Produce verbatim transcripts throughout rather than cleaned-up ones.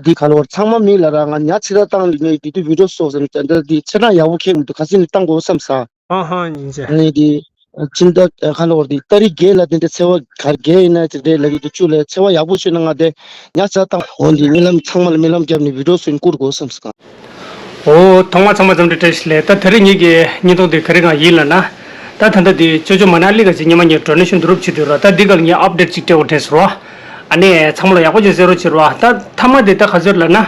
འདི་ག་ལོར་ཚང་མ་མིང་ལ་ར་ང་ཉ་ཚིག་ར་བཏང་ལི་ངའི་དེ་དུས་བི་ཌིའོ་སོགས་སམ་ཅན་འདི་ཚེ་རང་ཡག་པོ་ཁེག་མི་འདུག་ཁ་སང་ནི་བཏང་དགོས་བསམ་ས། ཧ་ཧ་ཡིན་ཟེར། ཨ་ནི་དེ་ཕྱི་ཟླ་ག་ལོར་དེ་ཏ་རིག་བརྒྱད་ལ་དེ་འདྲ་ཚེས་པ་གར་བརྒྱད་ཡིན་ན་ཅི་རེད་ལབ་ཀྱི་འདུག་བཅུ་ལ་ཚེས་པ་ཡག་པོ་ཤོད་ན་ང་དེ་ཉ་ཚ་བཏང་འོ་འདི་རྨི་ལམ་ཚང་མ་ལ་རྨི་ལམ་བརྒྱབ་ནས་བི་ཌིའོ་སུ་ཡིན་བསྐུར་དགོས་བསམ་ས་གང་། ཨོ་ཐོག་མ་ཚང་མ་འཛོམས་འདྲི་བཀྲ་ཤིས་བདེ་ལེགས། ད་དེ་རིང་ངེད་ཀྱི་བརྙན་ཐུང་དེ་ག་རེ་གང་ཡིན་ལབ་ན། ད་ད་ལྟ་དེ་ཅོ་ཅོ་མ་ན་ལི་ག་ཅིག་ཉི་མ་ངས་ཌོ་ནེ་ཤན་བསྡུ་རུབ་བྱེད་དུས་ར་ད་འདི་ག་ལ་ངས་ཨབ་ཌེཊ་ཅིག་སྤྲད་དགོས་དྲན་སོང་ར། ཨ་ནི་ཚང་མ་ལ་ཡག་པོ་ཅིག་གསན་རོགས་བྱེད་རོགས། ད་མཐའ་མ་དེ་ད་ག་ཚོད་ལབ་ན།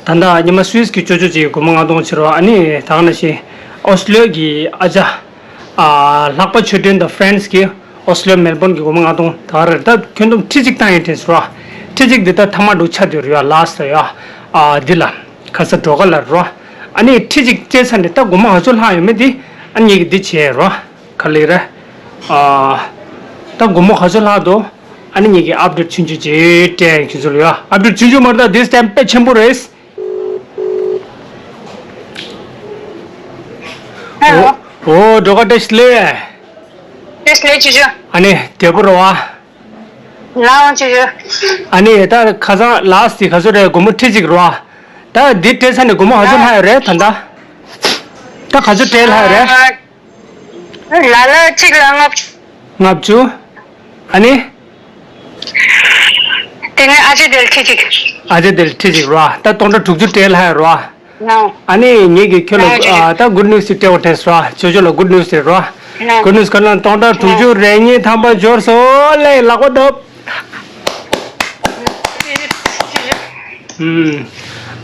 ད་ལྟ་ཉི་མ་སུད་སི་གི་ཅོ་ཅོ་ཅིག་སྒོར་མོ་ལྔ་སྟོང་བྱེད་རོགས། ཨ་ནི་ད་ག་ནང་བཞིན་ཨོ་སི་ལོ་གི་ཨ་ཅག་ཨ་ལྷག་པ་ཆོས་སྒྲོན་དང་ཕ་རན་སི་གི་ཨོ་སི་ལོ་མེལ་བོན་གི་སྒོར་མོ་ལྔ་སྟོང་ད་ག་རེད། ད་ཁྱོན་བསྡོམས་ཁྲི་གཅིག་བཏང་ཡིན་དྲན་སོང་ར། ཁྲི་གཅིག་འདི་ད་མཐའ་མ་འགྲོ་ཆ་དུས་རེད་ཡ་ལ་སི་ཊི་ཡ། ཨ་འདི་ལ་ཁ་ས་འགྲོ་ག་ལ་རོ། ཨ་ནི་ཁྲི་གཅིག་སྤྲད་ཚར་ནས་ད་སྒོར་མོ་ག་ཚོད་ལྷག་ཡོད་མེད་དེ་ཨ་ནི་ངེད་ཀྱི་འདི་བྱས་རོ། ག་ལེ་རེད། ཨ་ད་སྒོར་མོ་ག་ཚོད་ལྷག་འདུག་ཨ་ནི་ངེད་ཀྱི་ཨབ་ཌེཊ་ཆུང་ཆུང་ཅིག་སྤྲད་ཁྱོད་ཚོ་ལ་ཡ། ཨབ་ཌེཊ་ཆུང་ཆུང་མ་རེད་ད། འདི་སི་ཊེམ་དཔེ་ཆེན་པོ་རེད། ཧེ་ལོ། ཨོ་འགྲོ་ག་བཀྲ་ཤིས་བདེ་ལེགས། བཀྲ་ཤིས་བདེ་ལེགས་ཅོ་ཅོ། ཨ་ནི་བདེ་པོ་རེད་བ། ལའང་ཅོ་ཅོ། ཨ་ནི་ད་ཁ་སང་ལ་སི་ཊི་ག་ཚོད་རེད། སྒོར་མོ་ཁྲི་གཅིག་རེད་བ། ད་འདི་སྤྲད་ཚར་ནས་སྒོར་མོ་ག་ཚོད་ལྷག་ཡོད་རེད་ད་ལྟ། ད་ག་ཚོད་སྤྲད་ལྷག་ཡོད་རེད། ལ་ལ་གཅིག་ལ་ལྔ་བཅུ། ལྔ་བཅུ། ཨ་ནི། དེ་ནས་ཨ་ཅེ་དེ་ལ་ཁྲི་གཅིག་ཨ་ཅེ་དེ་ལ་ཁྲི་གཅིག་རོ། ད་སྟོང་ཕྲག་དྲུག་ཅུ་སྤྲད་ལྷག་རོ། ཨ་ནི་ངེད་ཀྱིས་ཁྱོད་ལ་ཨ་ད་གུད་ནིའུ་སི་ཅིག་སྤྲད་དགོས་དྲན་སོང་རོ། ཅོ་ཅོ་ལ་གུད་ནིའུ་སི་རེད་རོ། གུད་ནིའུ་སི་ག་ན་སྟོང་ཕྲག་དྲུག་ཅུ་རེ་གཉིས་ཐམ་པ་འབྱོར་སོང་ལེ། ལག་པ་ཐོབ།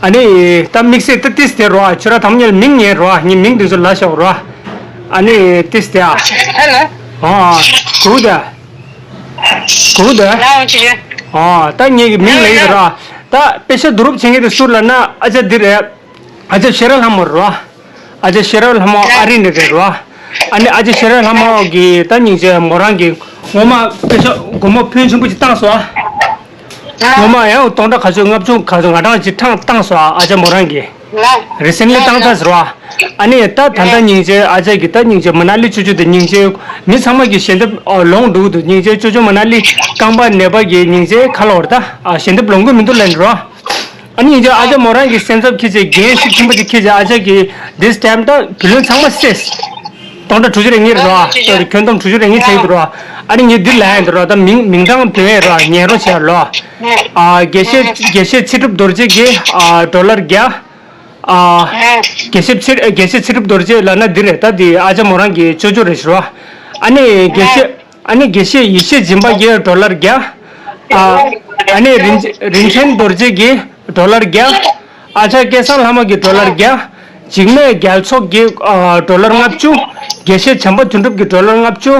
ཨ་ནི་ད་དམིགས་བསལ་ད་ཏིས་དེ་རོ། ཁྱོད་ར་དམ་ཉལ་མིང་ཉལ་རོ། ངའི་མིང་དེ་ཚོ་ལ་ཤོག་རོ། ཨ་ནི་ཏིས་དེ་ཨ། ཧེ་ལོ། ཨ་གུ་དེ། གུ་དེ། ཨ་ད་ངའི་མིང་ལ་ཡིན་རོ། ད་དཔེ་ཆ་བསྡུ་རུབ་བྱེད་མཁན་དེ་སུ་རེད་ལབ་ན་ཨ་ཅག་འདི་རེད། ཨ་ཅག་ཤེས་རབ་ལྷ་མོ་རེད་བ། ཨ་ཅག་ཤེས་རབ་ལྷ་མོ་ཨ་རི་ནས་རེད་བ། ཨ་ནི་ཨ་ཅག་ཤེས་རབ་ལྷ་མོ་གི་ད་སྙིང་རྗེ་མོ་རང་གི་སྔོན་མ་དཔེ་ཆ་སྒོར་མོ་ཕོན་ཆེན་པོ་ཅིག་བཏང་སོང་ཨ། སྔོན་མ་ཡང་སྟོང་ཕྲག་ག་ཚོད་ལྔ་བཅུ་ག་ཚོད་ང་གྲངས་ཅིག་ཐེངས་བཏང་སོང་ཨ། ཨ་ཅག་མོ་རང་གི་རི་སེན་ལི་བཏང་ཚར་ཟེར་བ། ཨ་ནི་ད་ད་ལྟ་སྙིང་རྗེ་ཨ་ཅག་གི་ད་སྙིང་རྗེ་མ་ན་ལི་ཅོ་ཅོ་དེ་སྙིང་རྗེ་མི་ཚང་མ་གི་ཞལ་འདེབས་ལོངས་འདུག་འདུག་སྙིང་རྗེ་ཅོ་ཅོ་མ་ན་ལི་རྐང་པ་ནད་པ་གི་སྙིང་རྗེ་ཁ་ལོ་བར་ད་ཞལ་འདེབས་ལོངས་གི་མི་འདུག་ལབ་ནས་རོ། ཨ་ནི་ཡིན་ཅེ་ཨ་ཅག་མོ་རང་གི་སེམས་འཚབ་ཁྱི་ཅེ་འགན་ཤུགས་ཆེན་པོ་ཅིག་ཁྱི་ཅེ་ཨ་ཅག་གིས་འདི་སི་ཊེམ་དང་བུ་ལོན་ཚང་མ་སེས། སྟོང་ཕྲག་དྲུག་ཅུ་རེ་གཉིས་རེད་རོ། ཁྱོན་བསྡོམས་དྲུག་ཅུ་རེ་གཉིས་ཆགས་ཡོད་རོ། ཨ་ནི་ངས་འདི་ལ་ཡིན་རོ། ད་མིང་མིང་གྲངས་བོད་ཡིན་རོ། ཉན་རོ་བྱས་རོ། ཨ་དགེ་བཤེས་དགེ་བཤེས་ཚེ་སྒྲུབ་རྡོ་རྗེ་གིས་ཨ་ཌོ་ལར་བརྒྱ། ཨ་དགེ་བཤེས་ཚེ་དགེ་བཤེས་ཚེ་སྒྲུབ་རྡོ་རྗེ་ལབ་ན་འདི་རེད། ད་འདི་ཨ་ཅག་མོ་རང་གི་ཅོ་ཅོ་རེད་ཤི་རོ། ཨ་ནི་དགེ་བཤེས། ཨ་ནི་དགེ་བཤེས་ཡེ་ཤེས་སྦྱིན་པ་གིས་ཌོ་ལར་བརྒྱ། ཨ་ཨ་ནི་རིན་རིན་ཆེན་རྡོ་རྗེ་གིས་ཌོ་ལར་བརྒྱ། ཨ་ཅག་སྐལ་བཟང་ལྷ་མོ་གིས་ཌོ་ལར་བརྒྱ། འཇིགས་མེད་རྒྱལ་ཚོགས་ཀྱིས་ཨ་ཌོ་ལར་ལྔ་བཅུ། དགེ་བཤེས་བྱམས་པ་དོན་གྲུབ་ཀྱིས་ཌོ་ལར་ལྔ་བཅུ།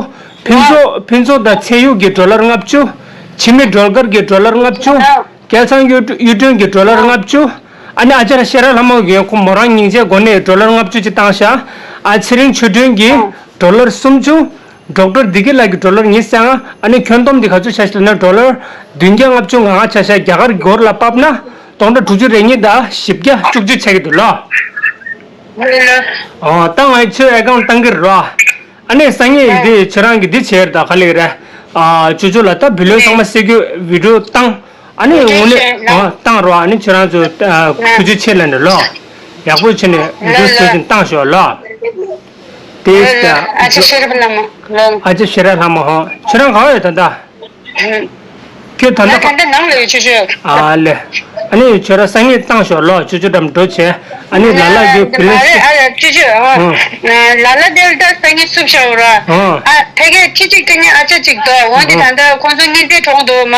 ཕུན་ཚོགས་ཕུན་ཚོགས་དང་ཚེ་གཡུ་གིས་ཌོ་ལར་ལྔ་བཅུ། འཆི་མེད་སྒྲོལ་དཀར་གྱིས་ཌོ་ལར་ལྔ་བཅུ། སྐལ་བཟང་གཡུ་གཡུ་སྒྲོན་གྱིས་ཌོ་ལར་ལྔ་བཅུ། ཨ་ནི་ཨ་ཅག་ཤེས་རབ་ལྷ་མོ་གིས་ཁོ་མོ་རང་སྙིང་རྗེའི་སྒོ་ནས་ཌོ་ལར་ལྔ་བཅུ་ཅིག་བཏང་ཤག་ཨ་ཚེ་རིང་ཆོས་སྒྲོན་གྱིས་ཌོ་ལར་སུམ་ཅུ། ཌོག་ཊར་བདེ་སྐྱིད་ལགས་ཀྱིས་ཌོ་ལར་ཉི་ཤུ་རྩ་ལྔ། ཨ་ནི་ཁྱོན་བསྡོམས་འདི་ག་ཚོད་ཆགས་ཤག་ལབ་ན་ཌོ་ལར་བདུན་བརྒྱ་ལྔ་བཅུ་ང་ལྔ་ཆགས་ཤག་རྒྱ་གར་གྱི་སྒོར་ལ་ཕབ་ན་སྟོང་ཕྲག་དྲུག་ཅུ་རེ་གཉིས་དང་བཞི་བརྒྱ་བཅུ་གཅིག་ཆགས་ཀྱི་འདུག་ལོ། ཨོ་ད་ང་ཚོས་ཨེ་ཀའུན་ཊི་བཏང་གི་རེད་རོ། ཨ་ནི་སང་ཉིན་འདི་ཁྱོད་རང་གི་འདི་བྱས་རེད་ད་ག་ལེ་རེད། ཨ་ཅོ་ཅོ་ལ་ད་བུ་ལོན་ཚང་མ་སེལ་རྒྱུ་བི་ཌིའོ་བཏང་། ཨ་ནི་འོ་ནི་ཨ་བཏང་རོགས། ཨ་ནི་ཁྱོད་རང་ཚོ་ཨ་ཐུགས་རྗེ་ཆེ་ལབ་ནས་ལོ། ཡག་པོ་བྱས་ནས་བི་ཌིའོ་སྟེ་ཅིག་བཏང་ཤོག་ལོ། དེ་ཨ་ཅག་ཤེས་རབ་ལྷ་མོ་ལོ། ཨ་ཅག་ཤེས་རབ་ལྷ་མོ་ཧོ། ཁྱོད་རང་ག་བ་ཡོད་ད་ལྟ། ཁྱོད་ད་ལྟ་ང་ད་ལྟ་ནང་ལ་ཡོད་ཆུ་ཆུ། ཨ་ལེ། ཨ་ནི་ཁྱོད་རང་སང་ཉིན་བཏང་ཤོག་ལོ། ཅོ་ཅོ་འགྲམ་འགྲོ་བྱས། ཨ་ནི་ལ་ལ་གི་བི་ལེ་ཨ་ཅོ་ཅོ། ལ་ལ་དེ་ལ་ད་སང་ཉིན་སུབ་ཤོག་ར། ཨ་ཕ་གིར་ཁྱི་གཅིག་དེ་ནི་ཨ་ཅག་གཅིག་འདུག་འོན་ཏེ་ད་ལྟ་ཁོང་ཚོ་གཉིས་ཀའི་གྲོངས་འདུག་མ།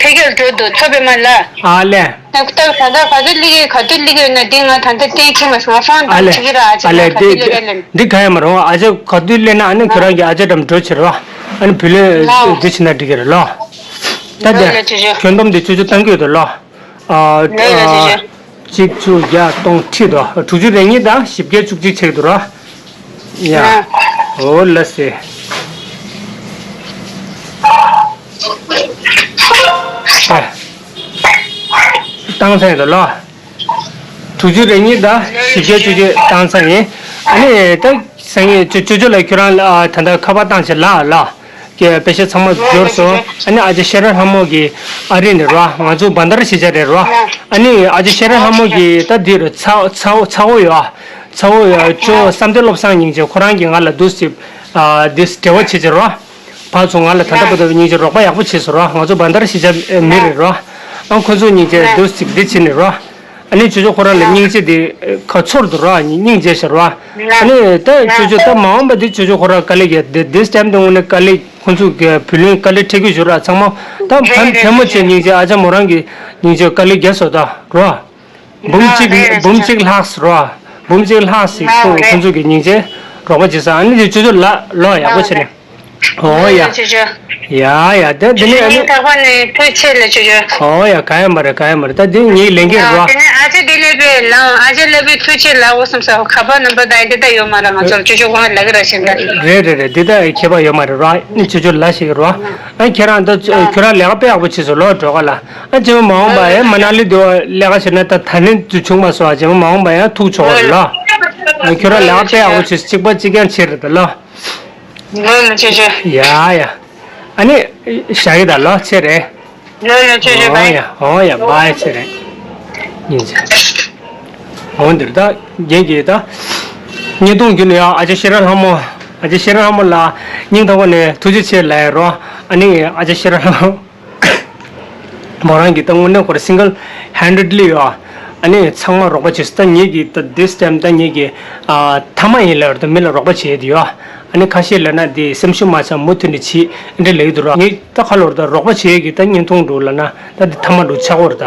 ཕ་གིར་འགྲོ་འདུག་ཚོ་པའི་མ་ལ། ཨ་ལེ། ད་ད་ད་ག་དུས་སླེབས་ཀྱི་ག་དུས་སླེབས་ཀྱི་ཡོད་ན་དེ་ང་ད་ལྟ་གཏན་འཁེལ་མ་སོང་། ཕོན་ཨ་ལེ། བྱེད་ཀྱི་ར་ཨ་ཅག་ཨ་ལེ། ང་ག་དུས་དེ་སླེབས་ཀྱི་ལབ་ནི། འདི་ག་ཡང་མ་རུང་། ཨ་ཅག་ག་དུས་སླེབས་ན་ཨ་ནི་ཁྱོད་རང་གི་ཨ་ཅག་འགྲམ་འགྲོ་བྱེད་རོགས། ཨ་ནི་བུ་ལོན་འདི་བྱེད་ན་འགྲིག་གི་རེད་ལོ། ད་དེ་ཁྱོན་བསྡོམས་འདི་ཅོ་ཅོ་བཏང་གི་ཡོད་དོ་ལོ། ཨ་ཨ་གཅིག་བཅུ་བརྒྱ་སྟོང་ཁྲི་དོ། དྲུག་ཅུ་རེ་གཉིས་དང་བཞི་བརྒྱ་བཅུ་གཅིག་ཆགས་འདུག་ར། ཡ། ཨོ་ལ་སེ། ཨ། བཏང་ཚར་ཡོད་དོ་ལོ། དྲུག་ཅུ་རེ་གཉིས་དང་བཞི་བརྒྱ་བཅུ་གཅིག་བཏང་ཚར་ཡིན། ཨ་ནི་ད་སང་ཉིན་ཅོ་ཅོ་ཅོ་ལ་ཁྱོད་རང་ལ་ད་ལྟ་ཁ་པར་བཏང་བྱས་ལ་ལ། ཀྱི་དཔེ་ཆ་ཚང་མ་འབྱོར་སོང་། ཨ་ནི་ཨ་ཅག་ཤེས་རབ་ལྷ་མོ་གི་ཨ་རི་ནས་རོ། ང་ཚོ་བན་དར་གཞིས་ཆགས་རེད་རོ། ཨ་ནི་ཨ་ཅག་ཤེས་རབ་ལྷ་མོ་གི་ད་འདི་རུ་ཚ་ཚ་ཚ་བོ་ཡོད། ཚ་བོ་ཡོད་ཅོ་བསམ་གཏན་བློ་བཟང་སྙིང་རྗེ། ཁོ་རང་གིས་ང་ལ་འདུག་སེ་ཨ་འདི་འབྲེལ་བ་བྱེད་ཅེས་རོ། ཕར་ཚུར་ང་ལ་ད་ལྟ་བར་དུ་སྙིང་རྗེ་རོགས་པ་ཡག་པོ་བྱས་སོང་རོ། ང་ཚོ་བན་དར་གཞིས་ཆགས་མི་རེད་རོ། ཨ་ཁོ་ཚོ་སྙིང་རྗེ་འདུག་སེ་འདི་བྱས་ནས་རོ། ཨ་ནི་ཅོ་ཅོ་ཁོ་རང་ལ་སྙིང་རྗེ་དེ་ཁ་ཚོར་འདུག་ར། སྙིང་རྗེ་ཤར་བ། ཨ་ནི་ད་ཅོ་ཅོ་ད་མ་འོངས་པ་དེ་ཅོ་ཅོ་ཁོ་རང་དཀའ་ལས་རྒྱག་དེ་དེ་སྟེམ་དེ་དངོས་གནས་དཀའ་ལས། ཁོ་ཚོ་གི་བུ་ལོན་དཀའ་ལས་འཕྲད་ཀྱི་ཞུ་ར། ཚང་མ་ད་ཕན་ཐལ་མོ་ཆེ་སྙིང་རྗེ། ཨ་ཅག་མོ་རང་གི་སྙིང་རྗེ་དཀའ་ལས་རྒྱག་སོ་ད་ར། འབུམ་གཅིག་འབུམ་གཅིག་ལྷག་སོ་ར། འབུམ་གཅིག་ལྷག་སི་ཁོ་ཁོ་ཚོ་གི་སྙིང་རྗེ་རོགས་པ་བྱེད་ས། ཨ་ནི་དེ་ཅོ་ཅོ་ལ་ལོ་ཡག་པོ་བྱེད་ནས། ཨོ་ཡ། ཅོ་ཅོ། ཡ་ཡ་དེ་དེ་ནི་ཨ་ནི། སྙིང་ཐག་པ་ནས་ཐུགས་རྗེ་ཆེ་ལ་ཅོ་ཅོ། ཨོ་ཡ་ག་ཡ་མ་རེད་ག་ཡ་མ་རེད། ད་དེ་ངའི་ལས་འགན་རེད་བ། དེ་ནས་ཨ་ཅེ་དེ་ལས་པའི་ལམ་ཨ་ཅེ་ལས་པའི་ཐུགས་རྗེ་ལ་འོ་བསམ་ས་ཁ་པར་ནམ་པར་ད་འདི་ད་ཡོད་མ་རེད། ང་ཚོར་ཅོ་ཅོ་དབང་ལ་གི་ར་ཤེས་ད། རེད་རེད་རེད། འདི་ད་ཁྱད་པར་ཡོད་མ་རེད་ར། ནི་ཅོ་ཅོ་ལ་ཞིག་རེད་བ། ཨ་ཁྱེད་རང་ད་ཁྱོད་རང་ལས་ཀ་དཔེ་ཡག་པོ་བྱེད་སོང་ལོ་འགྲོ་ག་ལ། ཨ་རྗེས་མ་མ་འོངས་པ་ཡ་མ་ན་ལི་དུ་ལས་ཀ་བྱེད་ན་ད་ད་ནི་དུ་བྱུང་མ་སོང་། ཨ་རྗེས་མ་མ་འོངས་པ་ཡ་ཐུག་ཆོག་ག་ལ། ཨ་ཁྱོད་རང་ལས་ཀ་དཔེ་ཡག་པོ་བྱེད་སོང་། གཅིག་པ་གཅིག་རྐྱང་བྱེད་རེད་ད་ལོ། ལོ་ལོ་ཆེ་ཆེ། ཡ་ཡ། ཨ་ནི། ཞག་གི་ད་ལོ་ཆེ་རེད། ལོ་ལོ་ཆེ་ཆེ་ཨོ་བའི། ཡ་ཨོ་ཡ་བའི་ཆེ་རེད། ཉིན་ཆེ། འོ་འདིར་ད་རྒན་གྱིས་ད། བརྙན་ཐུང་བརྒྱུད་ནས་ཡ་ཨ་ཅག་ཤེས་རབ་ལྷ་མོ། ཨ་ཅག་ཤེས་རབ་ལྷ་མོ་ལ་སྙིང་ཐག་པ་ནས་ཐུགས་རྗེ་ཆེ་ལབ་ཡ་རོ། ཨ་ནི་ཨ་ཅག་ཤེས་རབ་ལྷ་མོ། མོ་རང་གིས་ད་དངོས་གནས་ཁོ་རང་single handedly ཡོད། ཨ་ནི་ཚང་མ་རོགས་པ་བྱེད་སོང་། ད་ངེད་ཀྱིས་ད་this time ད་ངེད་ཀྱིས་ཨ་མཐའ་མ་ཡིན་ལབ་རེད། ད་མི་ལ་རོགས་པ་བྱེད་ཡས་དེ་ཡོད། ཨ་ནི་ཁ་ཤས་ལབ་ན་དེ་སེམས་ཤུགས་མ་ཆག་མུ་མཐུད་ནས་བྱེད་འདྲ་ལབ་ཀྱི་འདུག་ར། ངས་ད་ཁ་ལོར་ད་རོགས་པ་བྱེད་ཡས་ཀྱི་ད་བརྙན་ཐུང་འདུག་ལབ་ན་ད་དེ་མཐའ་མ་འདུག་ཆགས་འོར་ད།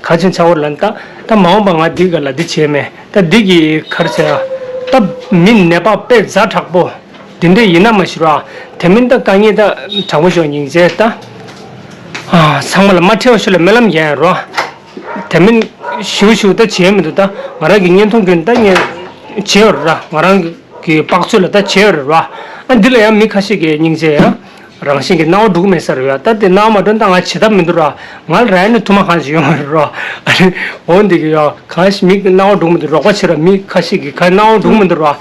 ག་ཅིན་ཆགས་འོར་ལབ་ན་ད་ད་མ་འོངས་པ་ང་འདི་ག་ལ་འདི་བྱེད་མེད། ད་འདི་གི་ག་རེ་ཟེར་ཡ། ད་མི་ནད་པ་དཔེ་ཛ་དྲག་པོ། དེ་འདྲས་ཡིན་ན་མ་ཤི་ར། དེ་མིན་ད་དཀའ་ངལ་ད་དྲང་པོ་ཤོད་སྙིང་རྗེ་ད། ཨ་ཚང་མ་ལ་མ་ཁྲེལ་བ་ཤོད་ལ་སྨོན་ལམ་རྒྱག་ཡ་རོ། དེ་མིན་ཞུ་ཞུ་ད་བྱེད་མི་འདུག་ད་ང་རང་གི་བརྙན་ཐུང་བརྒྱུད་ད་ངས་བྱེད་ཡོད་ར། ང་རང་གི་དཔག་ཚོད་ལ་ད་བྱེད་ཡོད་ར་ར། ཨ་འདི་ལ་ཡང་མི་ཁ་ཤས་ཀྱིས་སྙིང་རྗེ་ཡ། རང་བཞིན་གྱི་སྣང་བ་འགྲུག་མེད་ས་རེད་ཡ། ད་དེ་སྣང་བ་མ་འགྲོ་ད་ང་བྱེད་ཐབས་མི་འདུག་ར། ང་ལ་ར་ཡ་ནི་ཐུ་མ་གང་ཞིག་ཡོད་མ་རེད་ར། ཨ་རེ་འོ་འདི་གི་ཡ་གང་ཞིག་མི་སྣང་བ་འགྲུག་མི་འདུག་རོགས་པ་བྱེད་ར། མི་ཁ་ཤས་ཀྱིས་ག་སྣང་བ་འགྲུག་མི་འདུག་ར།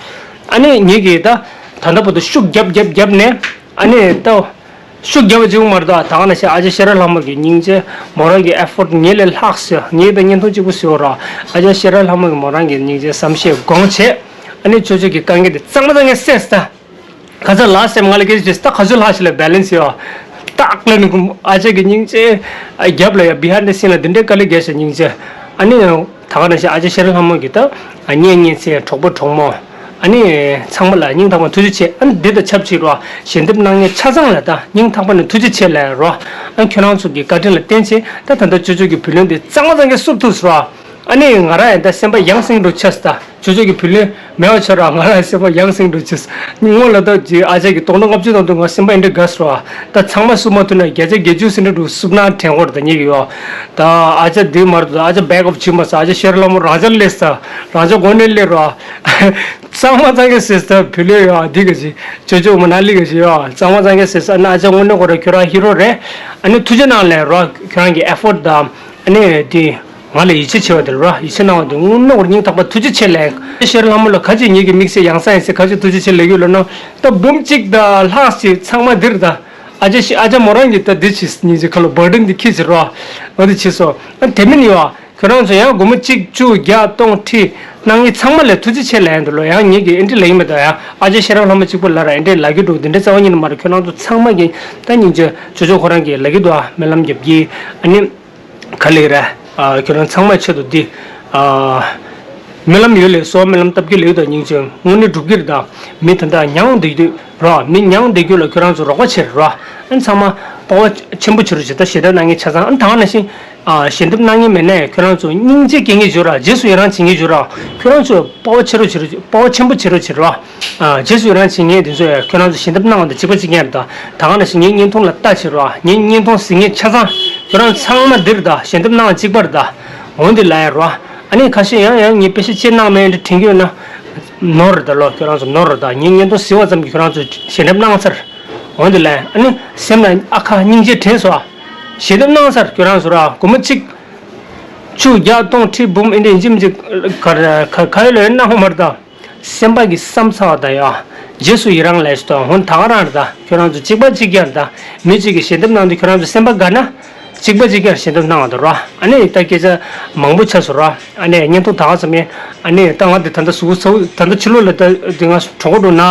ཨ་ནི་ངེད་ཀྱིས་ད་ད་ལྟ་བར་དུ་ཤུགས་རྒྱབ་རྒྱབ་རྒྱབ་ནས་ཨ་ནི་ད་ཤུགས་རྒྱབ་པ་གཅིག་པུ་མ་རེད་ད། ད་ག་ནང་བཞིན་ཨ་ཅག་ཤེས་རབ་ལྷ་མོ་གི་སྙིང་རྗེ་མོ་རང་གི་effort ངེད་ལས་ལྷག་ཟེར། ངེད་ད་བརྙན་ཐུང་གཅིག་པུ་བཟོས་ར། ཨ་ཅག་ཤེས་རབ་ལྷ་མོ་གི་མོ་རང་གི་སྙིང་རྗེ་བསམ་ཤེས་དགོངས་བྱས། ཨ་ནི་ཅོ་ཅོ་གི་དཀའ་ངལ་དེ་གཙང་མ་གཙང་ངལ་སེལ་ད། ག་ཚོད་ལ་སེམས་ང་ལ་སྐད་ཆ་བྱས་ད་ག་ཚོད་ལྷག་ཞིག་ལ་balance ཡོད། ཏག་ལ་ནི་ཨ་ཅག་གི་སྙིང་རྗེ་རྒྱབ་ལ་ཡ་behind the scene ལ་འདི་འདྲའི་དཀའ་ལས་རྒྱག་ཤག་སྙིང་རྗེ། ཨ་ནི་ད་ག་ནང་བཞིན་ཨ་ཅག་ཤེས་རབ་ལྷ་མོ་གི་ད་གཉེན་ཉེ་ཚན་གྲོགས་པོ་གྲོགས་མོ། ཨ་ནི་ཚང་མ་ལ་སྙིང་ཐག་པ་ཐུགས་རྗེ་ཆེ། ཨ་ནི་འདི་དང་ཆབས་ཅིག་རོ་ཞལ་འདེབས་གནང་མཁན་ཆ་ཚང་ལ་ད་སྙིང་ཐག་པ་ནས་ཐུགས་རྗེ་ཆེ་ལབ་རོ། ཨ་ཁྱོད་རང་ཚོ་གི་བཀའ་དྲིན་ལ་བརྟེན་བྱས་ད་ད་ལྟ་ཅོ་ཅོ་གི་བུ་ལོན་འདི་གཙང་མ་གཙང་གི་བསུབ་ཐུབ་སོང་རོ། ཨ་ནི་ང་རང་ཡང་ད་སེམས་པ་ཡང་སེང་འགྲོ་ཆགས་སོང་ད། ཅོ་ཅོ་གི་བུ་ལོན་མེད་པ་ཆགས་ར། ང་རང་སེམས་པ་ཡང་སེང་འགྲོ་ཆགས་སོང་། སྔོན་ལ་ད་ཅི་ཨ་ཅག་གི་སྟོང་ཕྲག་ལྔ་བཅུ་ནང་དུ་ང་སེམས་པ་ཨེ་འདྲ་དགའ་སོང་ར། ད་ཚང་མ་བསུབ་མ་ཐུབ་ན་བརྒྱ་ཆ་བརྒྱད་ཅུ་ཟིན་འདྲ་འགྲོ་བསུབ་ན་དྲན་འོར་ད་ཉེ་གི་ཡོད། ད་ཨ་ཅག་འདི་མར་དུ་ཨ་ཅག་back up བྱེད་མ་ས། ཨ་ཅག་ཤེས་རབ་ལྷ་མོ་རང་ཅག་སླེབས་ས། རང་ཅག་མགོ་ནས་སླེབས་ར། གཙང་མ་གཙང་གི་ཟེར་ས་བུ་ལོན་ཡོད་འདི་ག་ཞིག་ཅོ་ཅོ་མ་ན་ལི་ག་ཞིག་ཡོད་གཙང་མ་གཙང་གི་ཟེར་ས། ཨ་ནི་ཨ་ཅག་དངོས་གནས་ཁོ་ར་ཁྱོད་རང་ཧི་རོ་རེད། ཨ་ནི་ཐུགས་རྗེ་གནང་ལབ་རོ། ཁྱོད་རང་གི་effort དང་ཨ་ནི་དེ། ང་ལ་ཡིད་ཆེས་བྱེད་པ་དེ་ལ་ར་ཡིད་ཆེས་གནང་བ་དེ་དངོས་གནས་ཁོ་ར་སྙིང་ཐག་པ་ཐུགས་རྗེ་ཆེ་ལབ། ཤེས་རབ་ལྷ་མོ་ལ་ག་ཅིག་ངེད་ཀྱི་དམིགས་བསལ་ཡང་ས་ཡིན་ཟེར་ག་ཅིག་ཐུགས་རྗེ་ཆེ་ལབ་ཡོད་ལབ་ན། ད་འབུམ་གཅིག་དང་ལྷག་ཅིག་ཚང་མ་འདིར་ད། ཨ་ཅག་ཤི་ཨ་ཅག་མོ་རང་གིས་ད་འདི་བྱས་སྙིང་རྗེ་ཁ་ལོ་burden འདི་ཁྱེར་ཟེར་རོ། འོ་འདི་བྱས་སོ། ཨ་དེ་མིན་ཡོད་ཨ། ཁྱོད་རང་ཚོ་ཡང་སྒོར་མོ་གཅིག་བཅུ་བརྒྱ་སྟོང་ཁྲི་གནང་མཁན་ཚང་མ་ལ་ཐུགས་རྗེ་ཆེ་ལབ་ཡ་འདུག་ལོ། ཡང་ངེད་ཀྱིས་ཨེ་འདྲ་ལབ་ཀྱི་མེད་ད་ཡ། ཨ་ཅག་ཤེས་རབ་ལྷ་མོ་གཅིག་པོ་ལ་ར་ཨེ་འདྲ་ལབ་རྒྱུ་འདུག་འདི་འདྲ་རྩ་བ་ཉིད་ནས་མ་རེད། ཁྱོད་རང་ཚོ་ཚང་མ་གིས་ད་སྙིང་རྗེ་ཅོ་ཅོ་ཁོ་རང་གིས་ལབ་ཀྱི་འདུག་ཨ། སྨོན་ལམ་རྒྱབ་ཀྱི་ཨ་ནི། ག་ལེ་ར། ཨ་ཁྱོད་རང་ཚང་མའི་ཆེད་དུ་འདི། ཨ་སྨོན་ལམ་ཡོད་ལེ་སོ། སྨོན་ལམ་བཏབ་ཀྱི་ལེ་ད་སྙིང་རྗེ་དངོས་གནས་འགྲུབ་ཀྱི་རེད་ད། མི་ད་ལྟ་མྱངས་བསྡད་རྒྱུ་ར། མི་མྱངས་བསྡད་རྒྱུ་ལ་ཁྱོད་རང་ཚོ་རོགས་པ་བྱེད་ར། ཨ་ཚང་མ་དཔའ་བ་ཆེན་པོ་བྱེད་རོགས་བྱེད་ད། ཞལ་འདེབས་གནང་མཁན་ཆ་ཚང་ཨ་ད་ག་ནང་བཞིན། ཨ་ཞལ་འདེབས་གནང་མཁན་མེད་ན་ཡང་ཁྱོད་རང་ཚོ་སྙིང་རྗེ་སྐྱེ་མཁན་བྱོས་ར། རྗེས་སུ་ཡི་རང་བྱེད་མཁན་བྱོས་ར། ཁྱོད་རང་ཚོ་དཔའ་བ་ཆེ་རུ་བྱེད་རོགས། དཔའ་བ་ཆེན་པོ་བྱེད་རོགས་བྱེད་ར། ཨ་རྗེས་སུ་ཡི་རང་བྱེད་མཁན་དེ་ཚོ་ཡང་ཁྱོད་རང་ཚོ་ཞལ་འདེབས་གནང་བ་དང་གཅིག་པ་གཅིག་རྐྱང་རེད་ད། ད་ག་ནང་བཞིན་ངའི་བརྙན་ཐུང་ལ་ལྟ་བྱེད་རོགས། ངའི་བརྙན་ཐུང་གཟིགས་མཁན་ཆ་ཚང་ཁྱོད་རང་ཚང་མ་འདིར་ད། ཞལ་འདེབས་གནང་བ་གཅིག་པ་རེད་ད། འོ་འདི་ལ་ཡ་རོ། ཨ་ནི་ཁ་ཤས་ཡང་ཡང་ངས་དཔེ་ཆ་ཅིག་གནང་མེད་འདྲ་དྲན་གྱི་ཡོད་ན། ནོར་རེད་ད་ལོ། ཁྱོད་རང་ཚོ་ནོར་རེད་ད། ངའི་བརྙན་ཐུང་གཟིགས་པ་ཙམ་གྱིས་ཁྱོད་རང་ཚོས་ཞལ་འདེབས་གནང་ཚར། འོ་འདི་ལ་ཡ་ཨ་ནི་སེམས་ལ་ཨ་ཁ་སྙིང་རྗེ་དྲན་སོང་ཨ། ཞལ་འདེབས་གནང་ཚར་ཁྱོད་རང་ཚོ་ར། སྒོར་མོ་གཅིག་བཅུ་བརྒྱ་སྟོང་ཁྲི་འབུམ་ཨེ་འདྲ་ཡིན་གཅིག་མིན་གཅིག་ག་ག་ག་ཡོད་ལ་ཡོད་གནང་བ་མ་རེད་ད། སེམས་པ་གི་བསམ་ཚར་བ་དང་ཡ། རྗེས་སུ་ཡི་རང་ལས་སུ་དང་། འོ་ད་ག་རང་རེད་ད། ཁྱོད་རང་ཚོ་གཅིག་པ་གཅིག་རྐྱང་རེད་ད། མི་གཅིག་གིས་ཞལ་འདེབས་གནང་དུས་ཁྱོད་རང་ཚོ་སེམས་པ་དགའ་ན། གཅིག་པ་གཅིག་རྐྱང་ཞལ་འདེབས་གནང་བ་དང་རོ། ཨ་ནི་ད་སྐད་ཆ་མང་པོ་ཆགས་སོང་རོ། ཨ་ནི་བརྙན་ཐུང་ད་ག་ཙམ་ཡིན། ཨ་ནི་ད་ང་དེ་ད་ལྟ་གཟུགས་ཚ་བོ་ད་ལྟ་ཕྱི་ལོགས་ལ་ད་དེ་ང་གྲོད་ཁོག་འགྲོ་ན།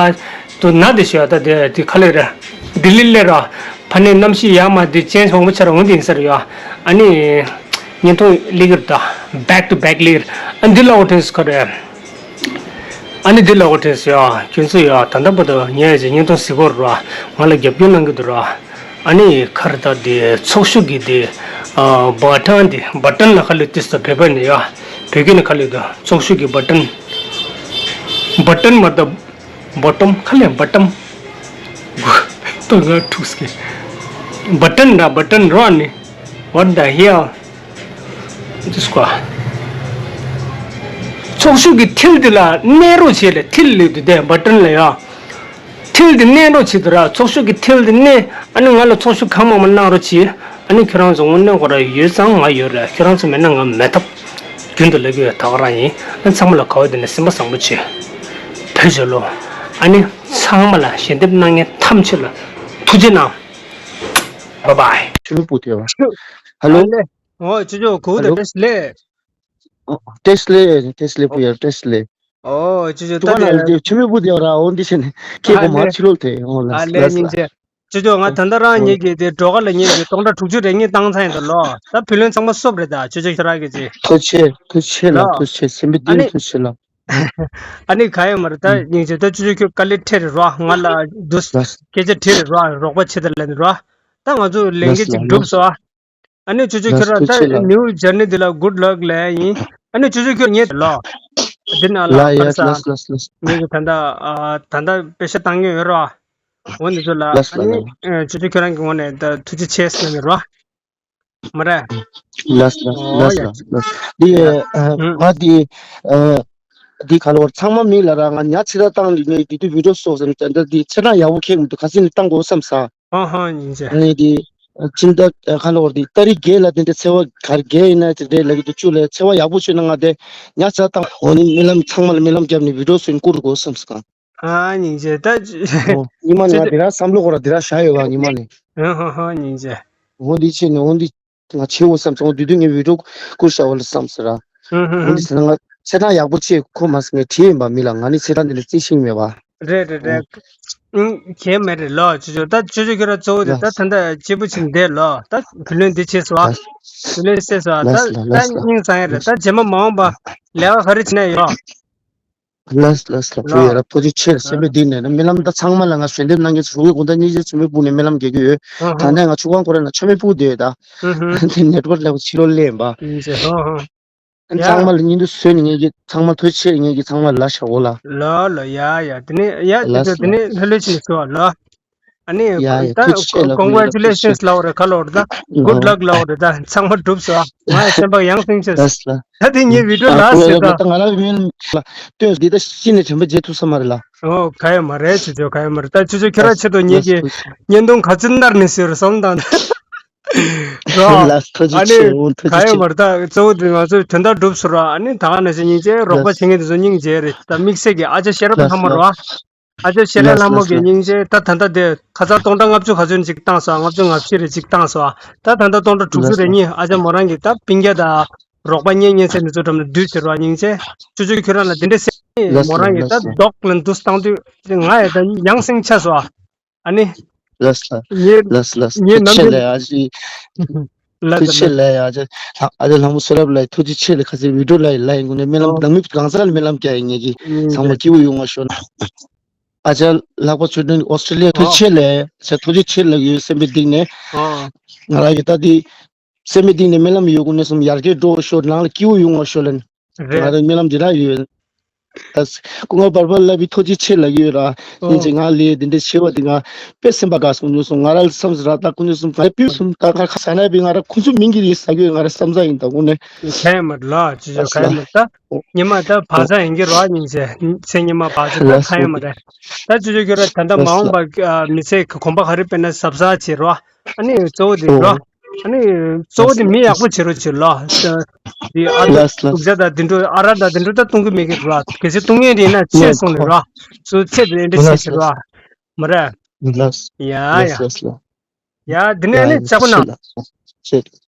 དུ་ན་དེ་ཞུ་ཡ་ད་དེ་དེ་ཁ་ལེ་རེད། ལྡི་ལི་སླེབས་རོ། ཕ་ནས་གནམ་གཤིས་ཡག་མ་དེ་ཅན་མང་པོ་ཆགས་རོ། འོན་ཏེ་ཡིན་ས་རེད་ཡ། ཨ་ནི་བརྙན་ཐུང་སླེབས་ཀྱི་རེད་ད། back to back སླེབས་ཀྱི་རེད། ཨ་འདི་ལ་འོ་དྲན་སུ་ཁ་རེད། ཨ་ནི་འདི་ལ་འོ་དྲན་སུ་ཡ། ཁྱོད་ཚོ་ཡ་ད་ལྟ་བར་དུ་ཉན་ཡ་ཅིག་བརྙན་ཐུང་གཟིགས་གོ་ར། ང་ལ་རྒྱབ་སྐྱོར་གནང་གི་འདུག་ར། ཨ་ནི་ཁར་ད་དེ་ཚོགས་ཞུགས་ཀྱི་དེ་ཨ་བ་ཊན་དེ་བ་ཊན་ལ་ཁ་ལུ་ཏིས་ད་བོད་པ་ནས་ཡ། བོད་སྐད་ནས་ཁ་ལུ་དེ་ཚོགས་ཞུགས་ཀྱི་བ་ཊན། བ་ཊན་མ་ད་བ་ཊམ་ཁ་ལེ་བ་ཊམ། ད་ང་འཁྲུགས་ཀྱི། བ་ཊན་ར་བ་ཊན་ར་ནི། What the hell? འདི་སྐོར། ཚོགས་ཞུགས་ཀྱི་མཐིལ་འདི་ལ་མནན་རོགས་བྱེད་ལ། མཐིལ་ལ་འདི་དེ་བ་ཊན་ལ་ཡ། མཐིལ་འདི་མནན་རོགས་བྱེད་དུ་ར། ཚོགས་ཞུགས་ཀྱི་མཐིལ་འདི་མནན། ཨ་ནི་ང་ལ་ཚོགས་ཞུགས་གང་མང་མང་གནང་རོགས་བྱེད། ཨ་ནི་ཁྱོད་རང་ཚོ་དངོས་གནས་ཁོ་ར་ཡོད་ཙང་ང་ཡོད་རེད། ཁྱོད་རང་ཚོ་མེད་ན་ང་མེད་ཐབས། རྒྱུན་དུ་ལབ་ཀྱི་ཡོད། ད་ག་རང་ཡིན། ཨ་ཚང་མ་ལ་ག་བ་དེ་ནས་སེམས་པ་བཟང་པོ་བྱེད། བོད་ཆོལ་ལོ། ཨ་ནི་ཚང་མ་ལ་ཞལ་འདེབས་གནང་མཁན་ཐམས་ཅད་ལ་ཐུགས་རྗེ་གནང་། Bye bye. ཆུ་མིག་སྤུ་དེ་བ། ཧ་ལོ། ཨ་ལེ། ཨོ་ཅོ་ཅོ་གོ་ད། ཧ་ལོ། ཏེས་ལེ། ཨོ་ཏེས་ལེ་ཏེས་ལེ་སྤུ་ཡ་ཏེས་ལེ། ཨོ་ཅོ་ཅོ་ད་ཏུ་བ་ན་དེ། ཆུ་མིག་སྤུ་དེ་བ་ར། འོ་འདི་ཆེ་ནས་ཁྱེད་ཨ་གོ་མ་ལེ། ཕྱི་ལོག་དེ་འོ་ལ་ཨ་ལེ་ལ་ལ། སྙིང་རྗེ། ཅོ་ཅོ་ང་ད་ལྟ་རང་ཨོ་ཉིད་ཀྱི་དེ་འགྲོ་ཁ་ལ་ཉིད་ཀྱི་སྟོང་ཕྲག་དྲུག་ཅུ་རེ་གཉིས་བཏང་ཚར་ཡིན་ད་ལོ། ད་བུ་ལོན་ཚང་མ་གསོབ་རེད་ད། ཅོ་ཅོ་ཁྱོད་རང་གི་ཅི། ཐུགས་རྗེ་ཆེ། ཐུགས་རྗེ་ཆེ་ལ། ཨ་ཐུགས་རྗེ་ཆེ། སེམས་པའི་ཨ་གཏིང་ནས་ནི། ཐུགས་རྗེ་ཆེ་ལ། ཨ་ནི་ག་ཡོད་མ་རེད་ད། ཨུམ། སྙིང་རྗེ། ད་ཅོ་ཅོ་ཁྱོད་དཀའ་ལས་འཕྲད་རེད་རོ། ང་ལ་འདུ་ལགས། སྐད་ཆ་དྲིས་རེད་རོ། རོགས་པ་བྱེད་ད་ལན་རོ། ད་ང་ཚོ་ལས་འགན་ལགས་ཅིག་ལགས་འགྲུབ་ལགས། སོང་ཨ། ཨ་ནི་ཅོ་ཅོ་ཁྱོད་ལགས་ར་ཐུགས་རྗེ་ཆེ་ད་ལགས། ནིའུ་ཇར་ནི་འདི་ལ་གུཌ་ལག་ལབ་ཡིན། ཨ་ནི་ཅོ་ཅོ་ཁྱོད་ངས་ལོ། འདི་ན་ལ་ལགས་ཡ་ཁར་ས། ལགས་ལགས་ལགས། ངས་ཀྱི་ད་ལྟ་ཨ་ད་ལྟ་པེ་ཤ་བཏང་གི་ཡོད་རོ། འོ་འདི་ཚོ་ལ། ལགས་ཨ་ལགས་ནི་ལགས། ཨ་ཅོ་ཅོ་ཁྱོད་རང་གི་ངོས་ནས་ད་ཐུགས་རྗེ་ཆེ་ཟེར་ནི་རོ། མ་རེད། ལགས་ལགས་ཨོ་ལགས་ཡ། ལགས་ལགས། འདི་ཡ། ཨ་ཧུམ། ང་འདི་ཨ་འདི་ག་ལོར་ཚང་མ་མི་ལ་ར་ང་ཉ་ཚེ་ར་བཏང་ལི་ངའི་འདི་དུས་བི་ཌིའོ་སོགས་ཟེར་ནས་ད་འདི་ཚེ་ར་ཡག་པོ་ཁེག་མི་འདུག་ག་ཚོད་ནས་བཏང་དགོས་བསམ་ས། ཧ་ཧ་སྙིང་རྗེ། ཨ་ནི་འདི་ཕྱི་ཟླ་ག་ལོར་འདི་ཏ་རིག་བརྒྱད་ལ་དེ་འདྲ་ཚེས་པ་ག་རེ་བརྒྱད་ཡིན་ན་ཅིག་རེད་ལབ་ཀྱི་འདུག་བཅུ་ལ་ཚེས་པ་ཡག་པོ་བྱུང་ན་ང་དེ་ཉ་ཚེ་ར་བཏང་འོ་ནི་རྨི་ལམ་ཚང་མ་ལ་རྨི་ལམ་བརྒྱབ་ནས་བི་ཌིའོ་བཟོས་ནས་བསྐུར་དགོས་བསམ་ས་གང་། ཨ་སྙིང་རྗེ་ད། ཨོ། ཉི་མ་ནས་ང་དེ་རང་བསམ་བློ་ཁོ་ར་དེ་རང་བཞག་ཡོད་པ་ཉི་མ་ནས། ཨ་ཧ་ཧ་སྙིང་རྗེ། འོ་འདི་བྱས་ནས་འོ་འདི་ང་བྱེད་འོ་བསམ་སོང་། འོ་དུས་དུས་ངས་བི་ཌིའོ་བསྐུར་བཞག་འོ་ལ་བསམ་ཟེར་ར། ཧུ་ཧུ་འོ་ཧུ། འདི་ཟེར་ན་ང་ཚེ་ཐང་ཡག་པོ་བྱས་ཁོ་མ་སོང་ངས་བྲིས་ཡིན་པ་མི་ལ་ང་ནི་ཚེ་ཐང་འདི་ལ་རྩི་ཤིང་མེད་པ། རེད་རེད་རེད། ཨུང་གལ་མེད་རེད་ལོ་ཅོ་ཅོ། ད་ཅོ་ཅོ་ཁྱོད་ར་གཙོ་བོ་དེ་ད་ད་ལྟ་སྐྱིད་པོ་ཕྱིན་བསྡད་ལོ། ད་བུ་ལོན་འདི་བྱས་སོ། བུ་ལོན་བསད་སོ། ད་ད་སྙིང་བཟང་ཡ་རེད། ད་རྗེས་མ་མ་འོངས་པ་ལས་ཀ་ག་རེ་བྱེད་ན་ཡོད། ལགས་ལགས་ལགས། བུ་ཡ་ར་ཐུགས་རྗེ་ཆེ། སེམས་པའི་གཏིང་ནས་རྨི་ལམ་ད་ཚང་མ་ལ་ང་ཞལ་འདེབས་གནང་མཁན་ཚོ་རུ་བའི་དགོང་དག་ཉིན་ཤས་ཆུ་མིག་སྤུ་ནས་རྨི་ལམ་རྒྱག་གི་ཡོད། ད་ལྟ་ང་ཆུ་ཁང་ཁོ་ར་ན་ཆུ་མིག་སྤུ་བསྡད་ཡོད་ད། དེ་ནེ་ཊི་ཝརཀ་ལ་ཕྱི་ལོགས་སླེབས་པ། ཚང་མ་ལ་སྙིང་དུ་བཟོས་ནས་ངེད་ཀྱི་ཚང་མ་ཐུགས་རྗེ་ཆེ། ངེད་ཀྱི་ཚང་མ་ལ་ཤ་འོ་ལ། ལོ་ལོ་ཡ་ཡ། དེ་ནས་ཡ་དེ་ལགས་ཚོ་དེ་ལགས། ནས་ལྷོད་ལྷོད་ཕྱིན་ནས་ཚུར་བ་ལོ། ཨ་ནི་ཡ་ཡ་ད་ཐུགས་རྗེ་ཆེ་ལ་བུ་ཡ་ར་ཐུགས་རྗེ་ཆེ། ཀོང་གྷ་ཊུ་ལེ་ཤན་ལབ་རེད་ཁ་ལོ་རེད་ད། གུཌ་ལག་ལབ་རེད་ད། ཚང་མ་འགྲུབ་སོང་ང་ཡི་སེམས་པ་ཡང་སེང་ཆེ། ལགས་ལགས། ད་དེ་ངའི་བི་ཌིའོ་ལ་ཟེར་ད། ང་རང་མིན་ལ་སྟོན་འདི་ད་ཤི་ནས་དྲན་པ་བརྗེད་ཐུབ་ས་མ་རེད་ལ། ཨོ་ག་ཡོད་མ་རེད་ཅོ་ཅོ་ག་ཡོད་མ་རེད་ད། ཅོ་ཅོ་ཁྱོད་རང་ཆེད་དུ་ངེད་ཀྱི་བརྙན་ཐུང་ག་ཚོད་ནར་ནས་ཟེར་བསམ་དང་། རོ། ལགས་ཐུགས་རྗེ་ཆེ། ཨོ་ཐུགས་རྗེ་ཆེ། ག་ཡོད་མ་རེད་ད། གཙོ་བོ་དེ་ང་ཚོའི་དོན་དག་འགྲུབ་སོང་ར། ཨ་ནི་ད་ག་ནང་བཞིན་སྙིང་རྗེ་རོགས་པ་བྱེད་མཁན་དེ་ཚོ་སྙིང་རྗེ་རེད་ད། དམིགས་བསལ་གྱི་ཨ་ཅག་ཤེས་རབ་ལྷ་མོ་རོ། ཨ་ཅག་ཤེས་རབ་ལྷ་མོ་གི་སྙིང་རྗེ་ད་ད་ལྟ་དེ་ཁ་སང་སྟོང་ཕྲག་ལྔ་བཅུ་ག་ཚོད་ཅིག་བཏང་སོང་། ལྔ་བཅུ་ང་བཞི་རེ་ཅིག་བཏང་སོང་། ད་ད་ལྟ་སྟོང་ཕྲག་དྲུག་ཅུ་རེ་གཉིས་ཨ་ཅག་མོ་རང་གི་ད་སྤུན་ཀྱག་དང་རོགས་པ་གཉེན་ཉེ་ཚན་དེ་ཚོ་འགྲམ་ལ་བསྡུས་ཟེར་བ་སྙིང་རྗེ། ཅོ་ཅོ་ཁྱོད་རང་ལ་དེ་འདྲ་ཟེར། མོ་རང་གི་ད་རྡོག་ལ་འདུག་བཏང་དུས་ང་ཡ་ད་ཡང་སེང་ཆ་སོང་། ཨ་ནི། ལགས་ལགས། ངའི་ལགས་ལགས། ངའི་ཐུགས་རྗེ་ཆེ་ལགས་ཨ་ཅེ། ལགས་ཐུགས་རྗེ་ཆེ་ལགས་ཨ་ཅེ། ཨ་ཅེ་ལྷ་མོ་ཤེས་རབ་ལགས་ཐུགས་རྗེ་ཆེ་ལགས། ཁ་སང་བི་ཌིའོ་ལ་ལ་ཡིན་ནས་རྨི་ལམ་ནང་མི་གང་ཟག་ལ་རྨི་ལམ་རྒྱག་ཡིན་ངེད་ཀྱི་ཚང་མ་སྐྱིད་པོ་ཡོང་བ་ཤོག་ཨ་ཅེ་ལྷག་པ་ཚུལ་ཁྲིམས་ཨོ་སི་ཀྲི་ལི་ཡ་ཐུགས་རྗེ་ཆེ་ལགས། ཨ་ཅེ་ཐུགས་རྗེ་ཆེ་ལགས་ཡོད་སེམས་པའི་གཏིང་ནས། ང་རང་གི་ད་དེ་སེམས་པའི་གཏིང་ནས་རྨི་ལམ་ཡོད་དགོས་ནས་སོམ་ཡར་རྒྱས་འགྲོ་བ་ཤོག་ནང་ལ་སྐྱིད་པོ་ཡོང་བ་ཤོག་ལ་ནི། ང་རང་རྨི་ལམ་འདི་རང་ཡོད། ད་སྐུ་ངོ་བར་བར་ལབ་པའི་ཐུགས་རྗེ་ཆེ་ལབ་ཀྱི་ཡོད་ར། སྙིང་རྗེ་ང་ལས་འདི་འདྲ་ཆེ་བ་འདི་ང་དཔེ་སེམས་པ་དགའ་སོང་ཉོ་སོང་ང་ར་ལ་བསམ་ཟེར་ར། ད་ཁོ་ཉོ་སོང་ང་ར་ཕུལ་སོང་ད་ཁ་ཁ་ས་ན་བི་ང་ར་ཁོ་ཚོ་མིང་གི་རེད་ཟ་གི་ཡོད་ང་ར་བསམ་ས་ཡིན་ད་དགོངས་ནས། ག་ཡོད་མ་རེད་ལ་ཅི་ཡོད་ག་ཡོད་མ་རེད་ད། ཉི་མ་ད་བག་ཚ་ཡིན་གྱི་རོ་སྙིང་རྗེ་ཚེ་ཉི་མ་བག་ཚ་ད་ག་ཡོད་མ་རེད། ད་ཅི་ཡོད་ཀྱི་ར་ད་ད་མ་འོངས་པ་མི་ཚེ་གོམ་པ་ག་རེ་སྤེལ་ན་གཟབ་གཟབ་བྱེད་རོ། ཨ་ནི་གཙོ་བོ་དེ་རོ། ཨ་ནི་གཙོ་བོ་དེ་མི་ཡག་པོ་བྱེད་རོགས་བྱེད་ལ། དེ་ཨ་ལགས་ལགས། དུག་ཇ་དང་དེ་འདྲ་ཨ་རག་དང་དེ་འདྲ་ད་བཏུང་གི་མེད་གི་ར། གལ་སྲིད་བཏུང་ངེས་རེད་ན་ཆེད་སོང་ནས་ར། སུ་ཚེ་དེ་འདྲ་ཆེད་བྱེད་ར། མ་ར། ལགས་ཡ་ཡ། ལགས་ལགས། ཡ་དེ་ནས་ཨ་ནི་ལགས་ལྕགས་པོ་ན། ལགས་ལགས།